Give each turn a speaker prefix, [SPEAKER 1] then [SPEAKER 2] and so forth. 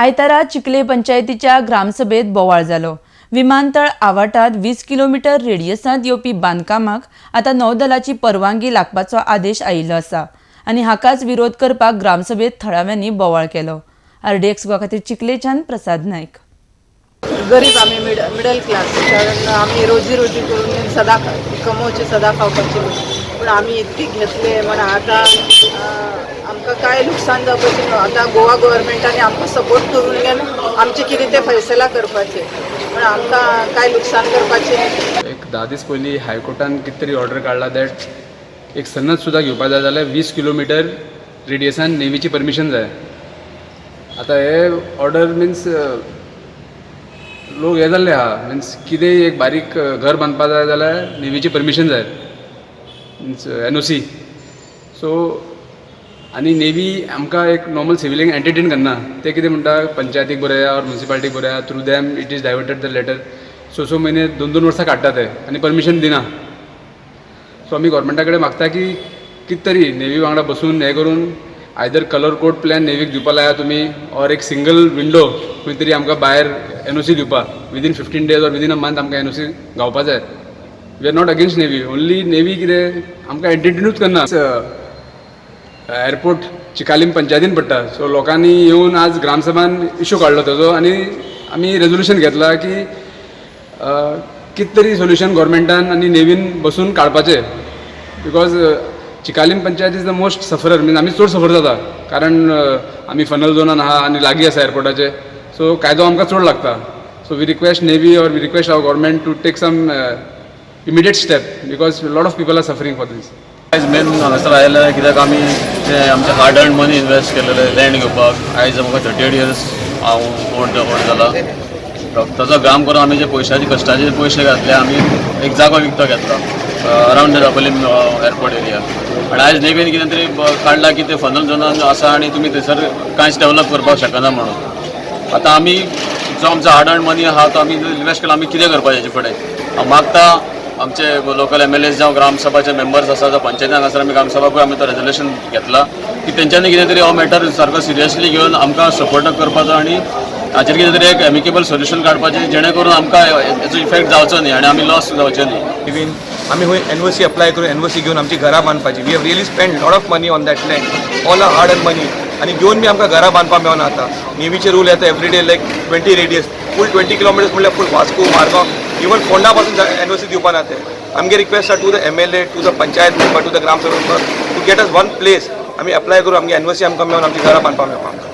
[SPEAKER 1] आयतारा चिखले पंचायतीच्या ग्रामसभेत बोवाळ जालो. विमानतळ आवाठात 20 किलोमिटर रेडियसांत येवपी बांदकामाक आतां नौदलाची परवानगी लागपाचो आदेश आयिल्लो आसा आनी हाकाच विरोध करपाक ग्रामसभेत थळाव्यांनी बोवाळ केलो. आरडीएक्स गोवा खातीर चिखलेच्यान प्रसाद नायक.
[SPEAKER 2] गरीब आमी, मिडल क्लास, कारण आमी रोजी रोजी करून सदां कमोवचे, सदां खावपाचे लोक. पूण आमी इतकी घेतले म्हण आतां आमकां कांय लुकसाण जावपाचें न्हू. आतां गोवा गव्हर्मेंटान आमकां सपोर्ट करून घेवन आमचें कितें तें फैसला करपाचें, पूण आमकां कांय लुकसाण करपाचें न्ही.
[SPEAKER 3] एक 10 दीस पयलीं हायकोर्टान कितें तरी ऑर्डर काडला that एक सनद सुद्दां घेवपा जाय जाल्यार 20 किलोमिटर रेडियसान नेवीची परमिशन जाय. आतां हे ऑर्डर मिन्स लोक हे जाल्ले आहा, मिन्स कितेंय एक बारीक घर बांदपा जाय जाल्यार नेवीची परमिशन जाय, मिन्स एनओसी. सो आनी नेवी आमकां एक नॉर्मल सिविलियन एंटरटेन करना. ते कितें म्हणटा, पंचायतीक बरया or मुन्सिपालिटीक बरया. Through them it is diverted the letter. स स म्हयने, दोन दोन वर्सां काडटा ते आनी परमिशन दिना. सो आमी गव्हर्मेंटा कडेन मागता की कितें तरी नेवी वांगडा बसून हें करून आयदर कलर कोड प्लॅन नेवीक दिवपा लाया तुमी ऑर एक सिंगल विंडो खंय तरी आमकां भायर एनओसी दिवपा. Within 15 days or within a month आमकां एनओसी गावपा जाय. We are not against Navy, only Navy कितें आमकां एंटरटेनूच करना. एअरपोर्ट चिकालीम पंचायतीन पडटा, सो लोकांनी येवन आज ग्रामसभान इशू काडलो तेजो आनी आमी रेजोल्युशन घेतला की कितें तरी सोल्युशन गव्हर्मेंटान आनी नेवीन बसून काडपाचें, because Chicalim panchayat is the most sufferer, means आमी चड सफर जाता, कारण आमी फनल झोनान आहा आनी लागीं आसा एअरपोर्टाचे. सो कायदो आमकां चड लागता. So we request Navy or we request our government to take some immediate step, because lot of people are suffering for this.
[SPEAKER 4] आयज मेन हांगासर आयले कित्याक आमी ते आमचे हार्ड अर्न मनी इन्वेस्ट केलेले लँड घेवपाक. आयज म्हाका 38 इयर्स हांव ओल्ड ओल्ड जाला. रक्ताचो घाम करून आमी जे पयशाचे कश्टाचे पयशे घातले, आमी एक जागो विकतो घेतला around the Dabolim airport area. आनी आयज नेवीन कितें तरी काडला की ते फनल झोनान आसा आनी तुमी थंयसर कांयच डेवलप करपाक शकना म्हणून. आतां आमी जो आमचो हार्ड अर्न मनी आहा तो आमी इन्वेस्ट केला, आमी कितें करपाचें हेचे फुडें? हांव मागता, आमचे लोकल एमएलए जावं ग्रामसभाचे मेंबर्स आसा, जावं पंचायती हांगासर आमी ग्रामसभाकूय आमी तो रेजोल्युशन घेतला की तेंच्यांनी कितें तरी हो मॅटर सारको सिरियसली घेवन आमकां सपोर्ट करपाचो आनी हाचेर कितें तरी एक एमिकेबल सोल्युशन काडपाचें, जेणे करून आमकां हेचो इफेक्ट जावचो न्ही आनी आमी लॉस जावचे न्ही.
[SPEAKER 5] इवन आमी खंय एनओसी अप्लाय करून एनओसी घेवन आमची घरां बांदपाची. We have really spend lot of money on that land, all a hard earn money, आनी घेवन बी आमकां घरां बांदपाक मेळना. आतां नेवीचे रूल येता every day like 20 radius, full 20 kilometers म्हणल्यार फूल वास्को, मारगांव, इवन फोंडा पासून एनओसी दिवपा ना ते. आमगे रिक्वेस्ट आहा to the MLA, to the panchayat member, to the gram sabha member to get us one place. आमी अप्लाय करून आमगे एनओसी आमकां मेळोन आमची घरां बांदपाक मेळपा आमकां.